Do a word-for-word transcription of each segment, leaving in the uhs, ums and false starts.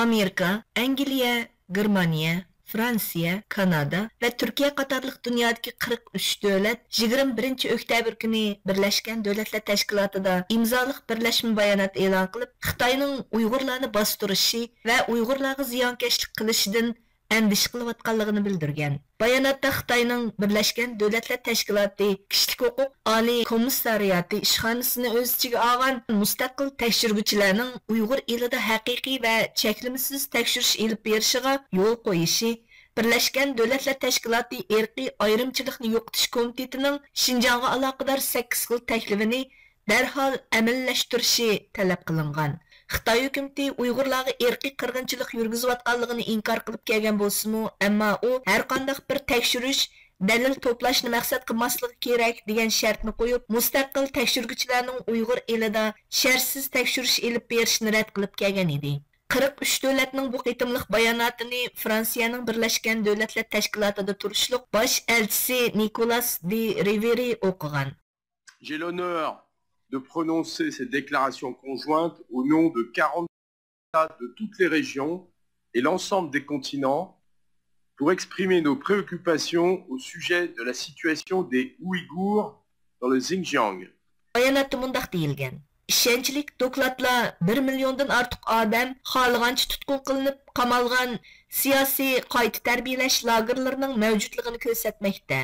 ئامېرىكا، ئەنگلىيە، گېرمانىيە، فرانسىيە، كانادا ۋە تۈركىيە قاتارلىق دۇنيادىكى قىرىق ئۈچ دۆلەت يىگىرمە بىرىنچى ئۆكتەبىر كۈنى بىرلەشكەن دۆلەتلەر تەشكىلاتىدا ئىمزالىق بىرلەشمە بايانات ئېلان قىلىپ، خىتاينىڭ ئۇيغۇرلارنى باستۇرۇشى ۋە ئۇيغۇرلارغا زىيانكەشلىك قىلىشىدىن ئەندىشە قىلىۋاتقانلىقىنى بىلدۈرگەن. باياناتتا خىتاينىڭ بىرلەشكەن دۆلەتلەر تەشكىلاتى كىشىلىك ھوقۇق ئالىي كومىسسارىياتى ئىشخانىسىنى ئۆز ئىچىگە ئالغان مۇستەقىل تەكشۈرگۈچىلەرنىڭ ئۇيغۇر ئېلىدا ھەقىقىي ۋە چەكلىمىسىز تەكشۈرۈش ئېلىپ بېرىشىغا يول قويۇشى، بىرلەشكەن دۆلەتلەر تەشكىلاتى ئىرقىي ئايرىمچىلىقنى يوقىتىش كومىتېتىنىڭ شىنجاڭغا ئالاقىدار سەككىز خىل تەكلىپىنى دەرھال ئەمەلىيلەشتۈرۈشى تەلەپ قىلىنغان. خىتاي ھۆكۈمىتى ئۇيغۇرلارغا ئىرقىي قىرغىنچىلىق يۈرگۈزۈۋاتقانلىقىنى ئىنكار قىلىپ كەلگەن بولسىمۇ، ئەمما ئۇ ھەرقانداق بىر تەكشۈرۈش، دەلىل توپلاشنى مەقسەت قىلماسلىقى كېرەك، دېگەن شەرتنى قويۇپ، مۇستەقىل تەكشۈرگۈچىلەرنىڭ ئۇيغۇر ئېلىدا شەرتسىز تەكشۈرۈش ئېلىپ بېرىشىنى رەت قىلىپ كەلگەن ئىدى. قىرىق ئۈچ دۆلەتنىڭ بۇ قېتىملىق باياناتىنى فرانسىيەنىڭ بىرلەشكەن دۆلەتلەر تەشكىلاتىدا تۇرۇشلۇق باش ئەلچىسى نىكولاس دى رىۋېرى ئوقۇغان. J'ai l'honneur de prononcer cette déclaration conjointe au nom de quarante États de toutes les régions et l'ensemble des continents pour exprimer nos préoccupations au sujet de la situation des Ouïghours dans le Xinjiang. باياناتتا مۇنداق دېيىلگەن: ئىشەنچلىك دوكلاتلار بىر مىليوندىن ئارتۇق ئادەم خالىغانچە تۇتقۇن قىلىنىپ قامالغان سىياسىي قايتا تەربىيەلەش لاگېرلىرىنىڭ مەۋجۇتلۇقىنى كۆرسەتمەكتە.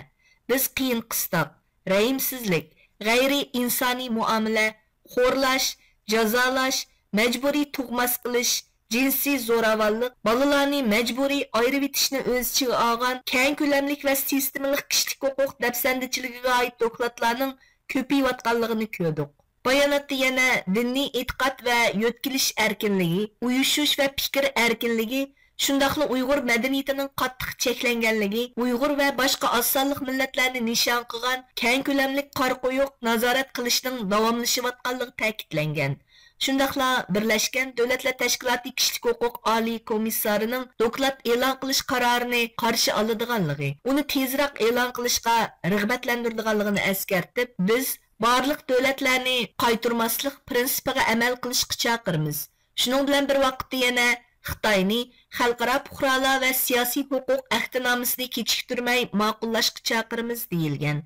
بىز قىيىن قىستاق، رەھىمسىزلىك، غەيرىي ئىنسانىي مۇئامىلە، خورلاش، جازالاش، مەجبۇرىي تۇغماس قىلىش، جىنسىي زوراۋانلىق، بالىلارنى مەجبۇرىي ئايرىۋېتىشنى ئۆز ئىچىگە ئالغان كەڭ كۆلەملىك ۋە سىستېمىلىق كىشىلىك ھوقۇق دەپسەندىچىلىكىگە ئائىت دوكلاتلارنىڭ كۆپىيىۋاتقانلىقىنى كۆردۇق. باياناتتا يەنە دىنىي ئېتىقاد ۋە يۆتكىلىش ئەركىنلىكى، ئۇيۇشۇش ۋە پىكىر ئەركىنلىكى، شۇنداقلا ئۇيغۇر مەدەنىيىتىنىڭ قاتتىق چەكلەنگەنلىكى، ئۇيغۇر ۋە باشقا ئاز سانلىق مىللەتلەرنى نىشان قىلغان كەڭ كۆلەملىك قارا قويۇق نازارەت قىلىشنىڭ داۋاملىشىۋاتقانلىقى تەكىتلەنگەن. شۇنداقلا بىرلەشكەن دۆلەتلەر تەشكىلاتى كىشىلىك ھوقۇق ئالىي كومىسسارىنىڭ دوكلات ئېلان قىلىش قارارىنى قارشى ئالىدىغانلىقى، ئۇنى تېزراق ئېلان قىلىشقا رىغبەتلەندۈرىدىغانلىقىنى ئەسكەرتىپ، بىز بارلىق دۆلەتلەرنى قايتۇرماسلىق پرىنسىپىغا ئەمەل قىلىشقا چاقىرىمىز. شۇنىڭ بىلەن بىر ۋاقىتتا يەنە خىتاينى خەلقئارا پۇقرالار ۋە سىياسىي ھوقۇق ئەھدىنامىسىنى كېچىكتۈرمەي ماقۇللاشقا چاقىرىمىز، دېيىلگەن.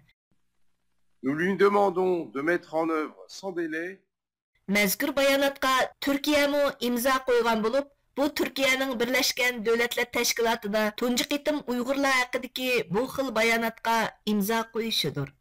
Nous lui demandons de mettre en œuvre sans délai مەزكۇر باياناتقا تۈركىيەمۇ ئىمزا قويغان بولۇپ، بۇ تۈركىيەنىڭ بىرلەشكەن دۆلەتلەر تەشكىلاتىدا تۇنجى قېتىم ئۇيغۇرلار ھەققىدىكى بۇ خىل باياناتقا ئىمزا قويۇشىدۇر.